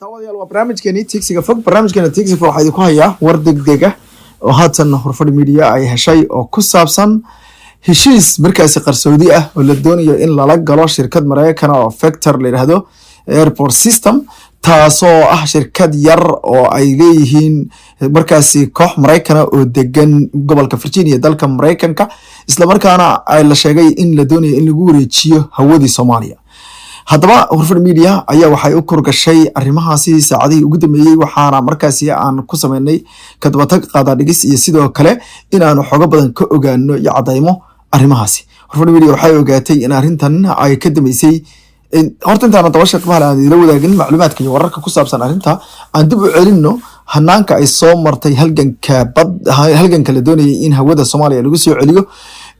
Daawadayaal, waa barnaamijkeeni Tiigsiga Fog. Barnaamijkeena Tiigsiga Fog waxaa idinku hayaa war degdeg ah oo haatan Horfadhi Media ay heshay oo ku saabsan heshiis markaasi qarsoodi ah oo la doonayo in lala galo shirkad Mareykan oo Vector la yidhaahdo Airport System, taasoo ah shirkad yar oo ay leeyihiin markaasi koox Maraykana oo degan gobolka Virginia, dalka Maraykanka, islamarkaana ay la sheegay in la doonayo in lagu wareejiyo hawadii Soomaaliya. Haddaba Horfadh Media ayaa waxay u kurgashay arrimahaasi saacadihii ugu dambeeyey, waxaana markaasi aan ku sameynay kadabatag, qaadaadhigis iyo sidoo kale in aanu xogo badan ka ogaano iyo cadaymo arrimahaasi. Horfadh Media waxay ogaatay in arrintan ay ka dambeysay. Horta intaana dabasha qiimaha aan idila wadaagin macluumaadka iyo wararka ku saabsan arrinta, aan dib u celinno hanaanka ay soo martay halganka bad, halganka la doonayay in hawada Soomaaliya lagu soo celiyo,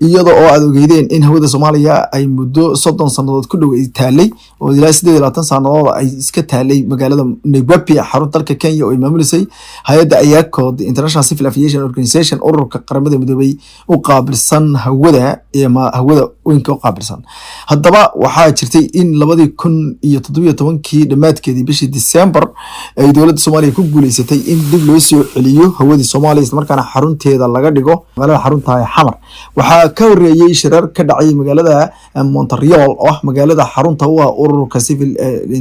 iyada oo aad ogeydeen in hawada Soomaaliya ay muddo 30 sannadood ku dhow ay taalay, oo ilaa 28 sannadood ay iska taalay magaalada Nairobi, xarun dalka Kenya, oo ay maamulisay hay-adda ICAO, the International Civil Aviation Organization, ururka Qaramada Midoobay u qaabilsan hawada ama hawada weynka u qaabilsan. Haddaba waxaa jirtay in 2017-kii dhammaadkeedii, bishii December, ay dowladda Soomaaliya ku guuleysatay in dib loo soo celiyo hawadii Soomaaliya, islamarkaana xarunteeda laga dhigo magaalada xarunta ee Xamar. Waxaa ka horeeyey shirar ka dhacay magaalada Montreal, oo ah magaalada xarunta u ah ururka civil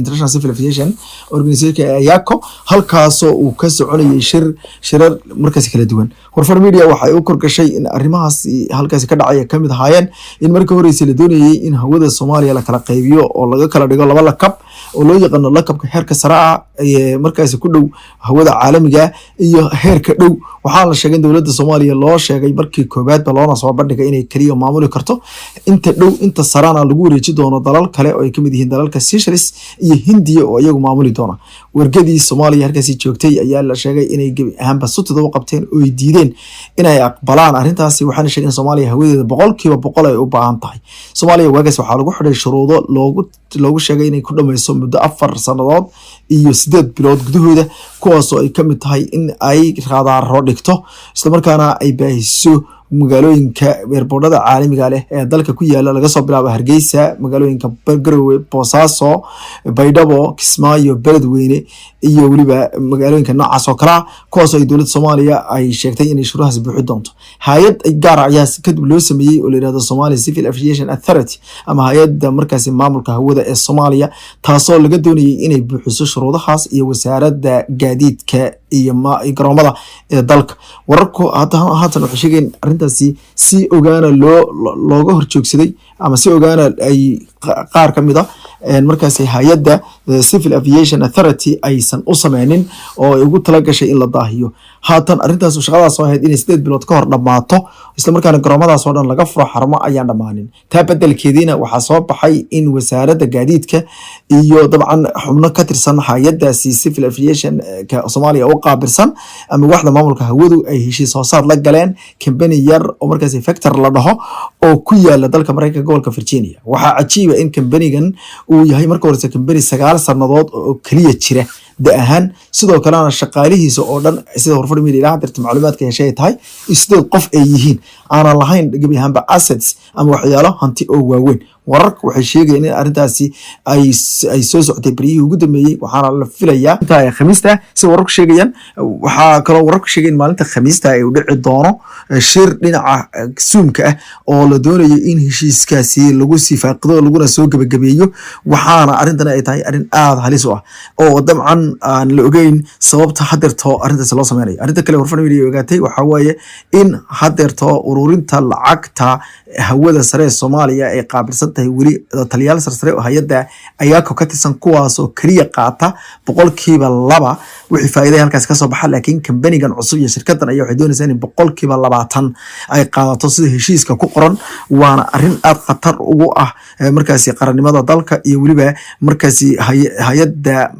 International Civil Aviation Organization ee ICAO, halkaasoo uu ka soconayay shirar markaasi kala duwan. Horfar Media waxay u korgashay in arrimahaas halkaasi ka dhacaya kamid ahaayeen in markii horeysay la doonayay in hawada Soomaaliya la kala qaybiyo oo laga kala dhigo laba lakab oo loo yaqaano lakabka heerka sare ah ee markaasi ku dhow hawada caalamiga iyo heerka dhow. Waxaa la sheegay in dowladda Soomaaliya loo sheegay markii koowaadba, loona soo bandhigay, inay keliya maamuli karto inta dhow, inta sarana lagu wareeji doono dalal kale oo ay kamid yihiin dalalka Seychelles iyo Hindiya oo iyagu maamuli doona. Wargadii Soomaaliya halkaasi joogtay ayaa la sheegay inay gebi ahaanba sutida u qabteen oo ay diideen inay aqbalaan arrintaasi, waxaana sheegeen in Soomaaliya hawadeeda 100% ay u baahan tahay. Soomaaliya waagaas waxaa lagu xidhay shuruudo loogu sheegay inay ku dhameyso muddo 4 sannadood iyo 8 bilood gudahooda, kuwaasoo ay kamid tahay in ay raadaaro dhigto, islamarkaana ay baahiso magaalooyinka airportada caalamiga leh ee dalka ku yaala, laga soo bilaabo Hargeysa, magaalooyinka Garowe, Boosaaso, Baydhabo, Kismaayo, Beledweyne iyo weliba magaalooyinka noocaas oo kale ah, kuwaasoo ay dowladda Soomaaliya ay sheegtay inay shuruudahaas buuxi doonto. Hay-ad gaar ayaa kadib loo sameeyey oo la yihahdo Somalia Civil Aviation Authority ama hay-adda markaasi maamulka hawada ee Soomaaliya, taasoo laga doonayay inay buuxiso shuruudahaas iyo Wasaaradda Gaadiidka iyo garoomada ee dalka. Wararku haatan waxay sheegayeen arrintaasi si ogaana looga horjoogsaday ama si ogaana ay qaar ka mid a markaasi hay-adda Civil Aviation Authority aysan u sameynin oo ay ugu tala gashay in la daahiyo. Haatan arrintaas, shaqadaas oo ahayd inay 8 bilood ka hor dhammaato, islamarkaana garoomadaas oo dhan laga furo xarumo, ayaan dhammaanin. Taa bedelkeediina waxaa soo baxay in Wasaaradda Gaadiidka iyo dabcan xubno ka tirsan hay-adaasi Civil Aviation ka Soomaaliya u qaabilsan ama waaxda maamulka hawadu ay heshiis hoosaad la galeen company yar oo markaasi Vector la dhaho oo ku yaala dalka Mareykanka, gobolka Virginia. Waxaa cajiiba in companigan uu yahay marka horese company 9 sannadood oo keliya jira da ahaan, sidoo kalena shaqaalihiisa oo dhan, sida Horfadhi Media ilaa hadirta macluumaadka heshay ay tahay, sideed qof ay yihiin, aanan lahayn gebi ahaanba assets ama waxyaalo hanti oo waaweyn. Wararka waxay sheegayeen in arrintaasi ay soo socotay beryihii ugu dambeeyey, waxaana la filayaa inta Khamiista, sida wararku sheegayaan. Waxaa kaloo wararku sheegay in maalinta Khamiista ay u dhici doono shir dhinaca Zoomka ah oo la doonayo in heshiiskaasi lagu sii faaqido, laguna soo gebagabeeyo. Waxaana arrintan ay tahay arrin aada halis u ah oo dabcan aan la ogeyn sababta hadeerto arrintaasi loo sameynayo. Arrinta kale Warfan Media ogaatay waxaa waaye in hadeerto ururinta lacagta hawada sare ee Soomaaliya ay qaabilsan tahay weli taliyaal sarsare oo hay-adda ICAO ka tirsan, kuwaasoo keliya qaata 2% wixii faa'iiday halkaas kasoo baxa. Laakiin kambanigan cusub iyo shirkadan ayaa waxay doonaysaa in 20% ay qaadato, sida heshiiska ku qoran. Waana arrin aad khatar ugu ah markaasi qarannimada dalka iyo weliba markaasi hay-adda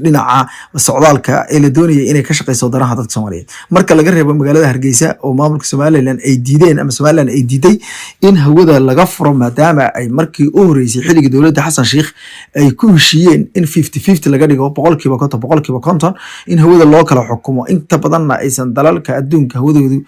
dhinaca socdaalka ee la doonayay inay ka shaqeyso danaha dadka Soomaaliyeed. Marka laga reebo magaalada Hargeysa oo maamulka Somaliland ay diideen ama Somaliland ay diiday in hawada laga furo, maadaama ay markii u horeysay xilligii dowladda Xasan Sheikh ay ku heshiiyeen in 50-50 laga dhigo, 50% 50%, in hawada loo kala xukumo, inta badanna aysan dalalka adduunka hawadoodu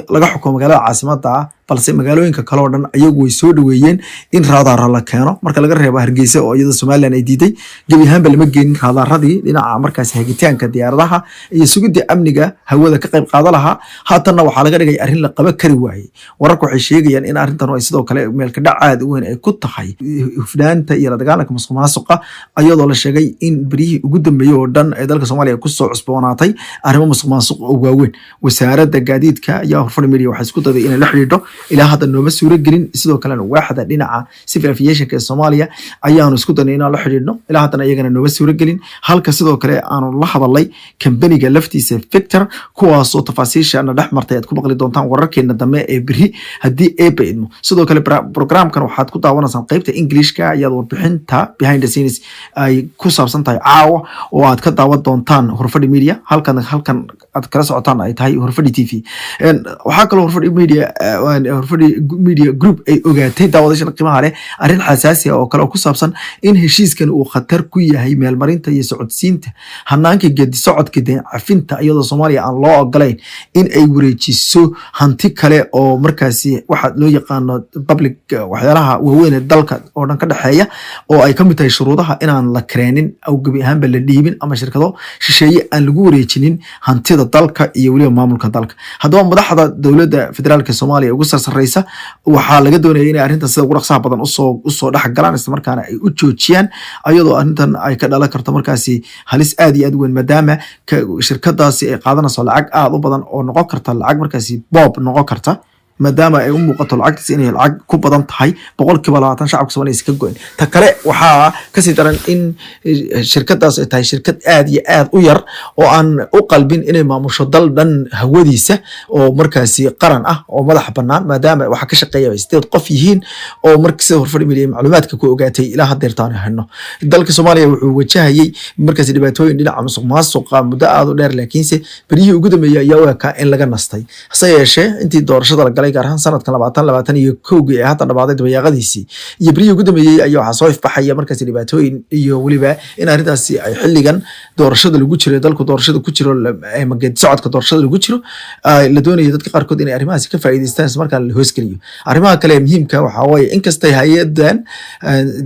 laga xukumo magaalada caasimada ah. Balse magaalooyinka kale oo dhan ayagu way soo dhaweeyeen in raadaaro la keeno, marka laga reebo Hargeysa oo iyada Somaliland ay diiday. Gebi ahaanba lama geenin raadaaradii dhinaca markaasi hagitaanka diyaaradaha iyo sugidda amniga hawada ka qayb qaada lahaa. Haatanna waxaa laga dhigay arrin la qaba kari waayey. Wararku waxay sheegayaan in arrintan ay sidoo kale meelka dhac aad u weyn ay ku tahay hufnaanta iyo la dagaalanka musuq maasuqa, iyadoo la sheegay in beryihii ugu dambeeyey oo dhan ee dalka Soomaaliya kusoo cusboonaatay arrimo musuq maasuq oo waaweyn. Wasaaradda gaadiidka ayaa Horfadhi Media waxay isku dayday inay la xidhiidho, ilaa hadda nooma suuro gelin. Sidoo kalena waaxda dhinaca civil aviationka ee Soomaaliya ayaanu isku daynay inaan la xidhiidhno, ilaa haddana iyagana nooma suuro gelin. Halka sidoo kale aanu la hadalay kambaniga laftiisa Victor, kuwaasoo tafaasiisha na dhex martay aad ku maqli doontaan wararkeena dambe ee beri, haddii Eebba idmo. Sidoo kale programkan waxaad ku daawanaysaan qeybta Englishka, ayaad warbixinta behind the scenes ay ku saabsan tahay caawa oo aad ka daawan doontaan Horfadhi Media. Halkan aad kala socotaan ay tahay Horfadhi TV. Waxaa kaloo Horfadhi Media Group ay ogaatay, daawadashan qiimaha leh, arrin xasaasi ah oo kale oo ku saabsan in heshiiskan uu khatar ku yahay meelmarinta iyo socodsiinta hanaanka geedi socodka deyn cafinta, iyadoo Soomaaliya aan loo ogolayn in ay wareejiso hanti kale oo markaasi waxa loo yaqaano public, waxyaalaha waaweyn ee dalka oo dhan ka dhexeeya, oo ay kamid tahay shuruudaha inaan la kareenin aw gebi ahaanba la dhiibin ama shirkado shisheeye aan lagu wareejinin hantida dalka iyo weliba maamulka dalka. Haddaba madaxda dowladda federaalka Soomaaliya ugu sarsareysa waxaa laga doonaya inay arrintan sida ugu dhaqsaha badan usoo dhex galaan, isla markaana ay u joojiyaan, ayadoo arrintan ay ka dhalan karto markaasi halis aad iyo aad u weyn, maadaama shirkadaasi ay qaadanayso lacag aad u badan oo noqon karta lacag markaasi boob noqon karta, maadaama ay u muuqato lacagtaas inay lacag ku badan tahay 20% shacabka Soomaaliya iska goyn. Ta kale waxaa kasii daran in shirkadaas ay tahay shirkad aad iyo aad u yar oo aan u qalbin inay maamusho dal dhan hawadiisa oo markaasi qaran ah oo madax bannaan, maadaama waxa ka shaqeeya ay sideed qof yihiin oo marka sida Horfadhi Media macluumaadka ku ogaatay ilaa haddeertaan hayno. Dalka Soomaaliya wuxuu wajahayay markaasi dhibaatooyin dhinaca musuq maasuqa muddo aad u dheer, laakiinse beryihii ugu dambeeyey ayaa u ekaa in laga nastay. Hase yeeshee intii doorashada la galay, gaar ahaan sanadkan 2021-gii ee hadda dhamaaday dabayaaqadiisii iyo beryihii ugu dambeeyey, ayaa waxaa soo ifbaxaya markaasi dhibaatooyin iyo weliba in arrintaasi ay xilligan doorashada lagu jiro, dalku doorashada ku jiro ama geedi socodka doorashada lagu jiro, la doonayo dadka qaarkood inay arrimahaasi ka faa'iidaystaan, isla markaana la hoosgeliyo. Arrimaha kale ee muhiimka waxaa waaye, inkastay hay-adan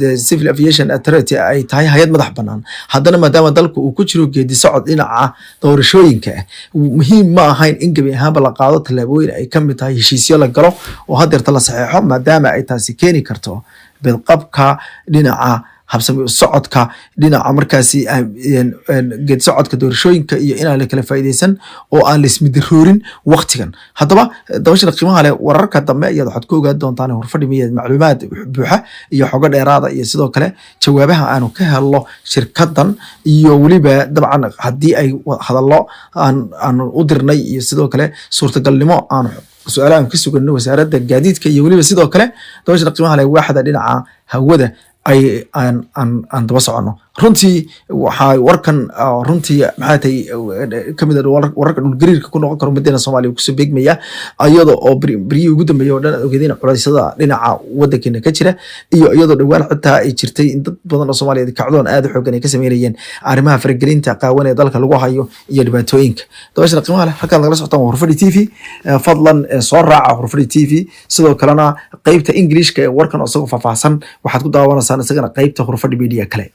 the Civil Aviation Authority ay tahay hay-ad madax bannaan, haddana maadaama dalku uu ku jiro geedi socod dhinaca doorashooyinka ah, muhiim ma ahayn in gebi ahaanba la qaado tallaabooyin ay ka mid tahay heshiisyo la galo oo haddeerta la saxeexo, maadaama ay taasi keeni karto bedqabka dhinaca habsami u socodka dhinaca markaasi geed socodka doorashooyinka iyo inaan la kala faa'iidaysan oo aan la ismidaroorin waqtigan. Haddaba dabashada qiimaha leh, wararka dambe ayaad waxaad ku ogaan doontaan Horfadhi Media macluumaad buuxa iyo xogo dheeraada iyo sidoo kale jawaabaha aanu ka helno shirkadan iyo weliba dabcan haddii ay hadallo aan u dirnay iyo sidoo kale suurtagalnimo aan su-aalaha aan ka sugano wasaaradda gaadiidka iyo weliba sidoo kale, dabashada qiimaha leh, waaxda dhinaca hawada ay aan daba soconno. Runtii waxaa warkan runtii maxay tahay kamid ah wararka dhulgariirka ku noqon karo ummadeena Soomaaliya kusoo beegmaya, iyada oo beryihii ugu dambeeyay oo dhan aad ogeedeen culeysyada dhinaca wadankeena ka jira, iyo iyadoo dhowaan xitaa ay jirtay in dad badan oo Soomaaliyeed kacdoon aad u xoogan ay ka sameynayeen arrimaha faragelinta qaawan ee dalka lagu hayo iyo dhibaatooyinka. Dabashana qiimaha leh, halkaad nagala socotaan waa Horfadhi TV. Fadlan soo raaca Horfadhi TV. Sidoo kalena qeybta Englishka ee warkan oo isagoo faahfaahsan waxaad ku daawanaysaan isagana qeybta Horfadhi Media kale.